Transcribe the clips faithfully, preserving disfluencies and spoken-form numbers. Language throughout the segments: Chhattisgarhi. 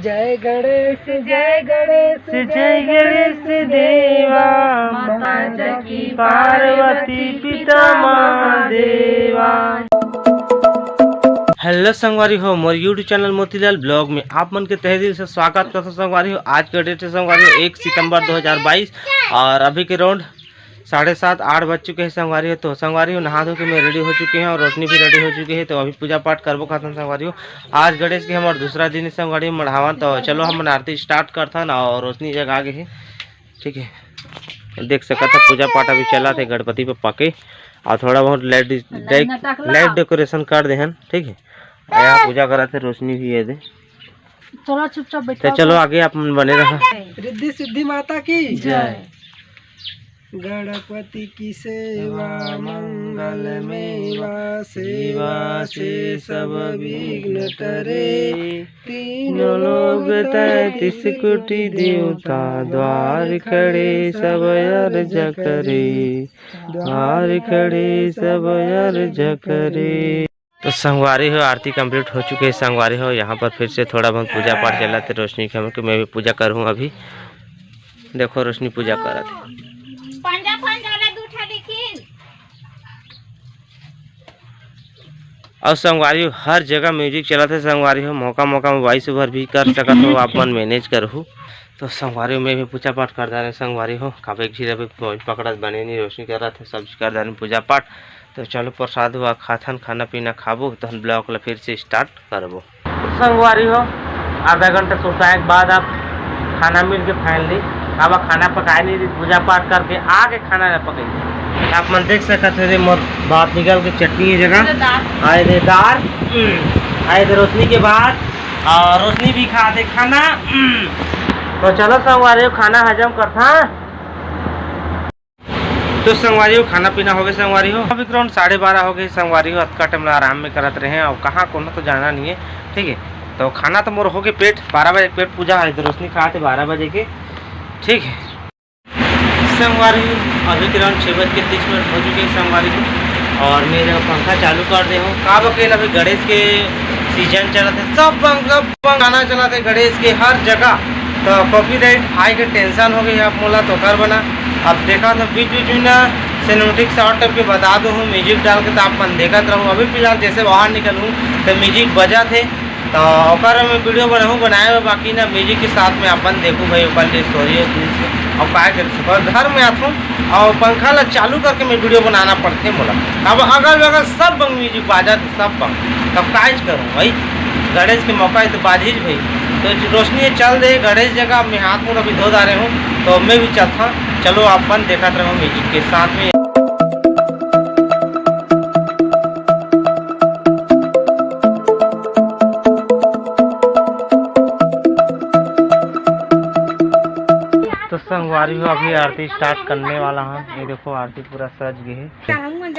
जय गणेश, जय गणेश, जय गणेश देवा, माता जानकी पार्वती पिता महादेवा। Hello संगवारी हो, मोर YouTube चैनल मोतीलाल ब्लॉग में आप मन के तहे दिल से स्वागत करथों संगवारी हो। आज के डेट है संगवारी हो एक सितंबर दो हज़ार बाईस और अभी के राउंड साढ़े सात आठ बज चुके हैं संगवारी हो। तो संगवारी हो, नहा धो के मैं रेडी हो चुके हैं और रोशनी भी रेडी हो चुकी है। तो अभी पूजा पाठ करबो खातन संगवारी हो। आज गणेश के हमार दूसरा दिन है संगवारी हो मढ़ावन। तो चलो हमन आरती स्टार्ट करथन और रोशनी जगा गे हे। ठीक है, देख सकत ह पूजा पाठ अभी चलत हे गणपति बप्पा के। और थोड़ा बहुत लाइट लाइट डेकोरेशन कर दे हन। ठीक है, यहाँ पूजा करत हे, रोशनी भी है दे। चलो चुपचाप तो बैठो। चलो आगे आप मन बने रहा। रिद्धि सिद्धि माता की जय। गणपति की सेवा मंगल मेवा, सेवा से सब विघ्न टरे। तीनों लोक तैंतीस कोटि देवता, द्वार खड़े सब अर्ज करे। द्वार खड़े सब अर्ज करे। तो संगवारी हो, आरती कंप्लीट हो चुके हे संगवारी हो। यहाँ पर फिर से थोड़ा बहुत पूजा पाठ चलत हे रोशनी के, हम कि मैं भी पूजा करहूँ अभी। देखो रोशनी पूजा करत हे। पंजा, पंजा वाला दू ठा देखिन। और संगवारी हो, हर जगह म्यूजिक चलत हे संगवारी हो। मौका मौका में वॉइस ओवर भी कर सकत हो, आप मन मैनेज करहू। तो संगवारी हो, मैं भी पूजा पाठ कर डारे संगवारी हो। काबर एक झीर अभी पकड़त बने नहीं, रोशनी करत हे, सब चीज कर डारे पूजा पाठ। तो चलो प्रसाद हुआ खाथन, खाना पीना खाबो, तहन ब्लॉग ला फिर से स्टार्ट करबो। संगवारी हो, आधा घंटा सुताए के बाद अब खाना मिल के फाइनली। अब खाना पकाए नहीं रही, पूजा पाठ करके आके खाना ला पकाई। आप मन देख सकत हे, मोर बात निकल के चटनी है जगह। आए दे दार, हम्म, आए दे रोशनी के बाद, और रोशनी भी खा दे खाना। हम्म। तो चलो संगवारी हो, खाना हजम करथा। तो संगवारी हो, खाना पीना हो गए संगवारी हो। अभी राउंड साढ़े बारह हो गए संगवारी हो, अतका टाइम ला आराम में करत रहे और कहाँ कोनो तो जाना नहीं है। ठीक है, तो खाना तो मोर हो गए पेट, बारह बजे पेट पूजा है, तो रोशनी खाते बारह बजे के। ठीक है संगवारी हो, अभी के राउंड छः बज के तीस मिनट हो चुके हैं संगवारी हो, और मैं पंखा चालू कर दे हूँ। का बकेल अभी गणेश के सीजन चलत हे, सब बंग सब बंग गाना चलत हे गणेश के हर जगह। तो कॉपीराइट आए के टेंशन हो गई आप मोला तो कर बना। अब देखा तो बीच बीच में ना सिनेमेटिक शॉट टाइप के बता दो हूँ, म्यूजिक डाल के तो आप मन देखत रहूँ। अभी फिलहाल जैसे बाहर निकलूँ तो म्यूजिक बजा थे, तो ओकर में वीडियो बनाऊँ बनाए हुए, बाकी ना म्यूजिक के साथ में अपन देखूँ भाई ओकर लिए स्टोरी और का कर घर में आथूँ और पंखा ला चालू करके मैं वीडियो बनाना पड़थे मोला। अब अगल बगल सब बंग म्यूजिक बाजा सब बा, तब काज करूँ भाई, गणेश के मौका है तो बाजिज भाई। तो रोशनी चल दे गणेश जगह, मैं हाथ मुड़ अभी धो डारे हूँ, तो मैं भी चलता। चलो आप मन देखत रहो म्यूजिक के साथ में। तो संगवारी हो, अभी आरती स्टार्ट करने वाला हन। ये देखो आरती पूरा सज गे हे।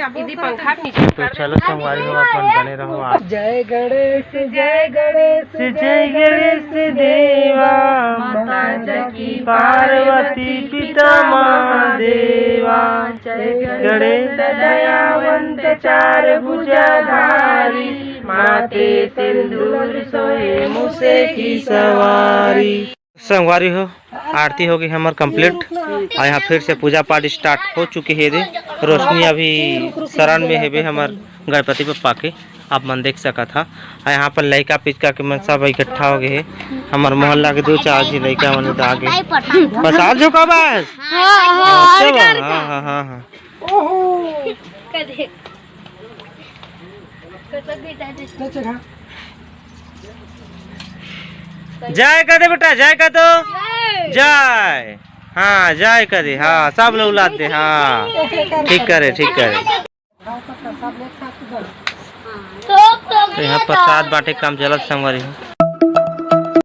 दीदी पंखा पीछे तो चलो संगवारी हो, अपन बने रहो। जय गणेश, जय गणेश, जय गणेश देवा, माता जानकी पार्वती पिता महादेवा। जय गणेश दयावंत चार भुजाधारी, माथे सिंदूर सोहे मूसे की सवारी। संगवारी हो, आरती हो गई हमर कंप्लीट और यहाँ फिर से पूजा पाठ स्टार्ट हो चुके हे। दे रोशनी अभी शरण में हेबे हमर गणपति बप्पा के, आप मन देख सकत हा। और यहाँ पर लइका पिचका के मन सब इकट्ठा हो गए हे। हमर मोहल्ला के दो चार झी लइका मन तो आगे। प्रसाद झोंका बस। हाँ, हाँ, हाँ, हाँ, हाँ। जय कर दे बेटा, जय कर दो। जय। हाँ, जय कर दे। हाँ, सब लोग लाते। हाँ, ठीक करे, ठीक करे। तो यहाँ प्रसाद बांटे के काम चलत संगवारी हो।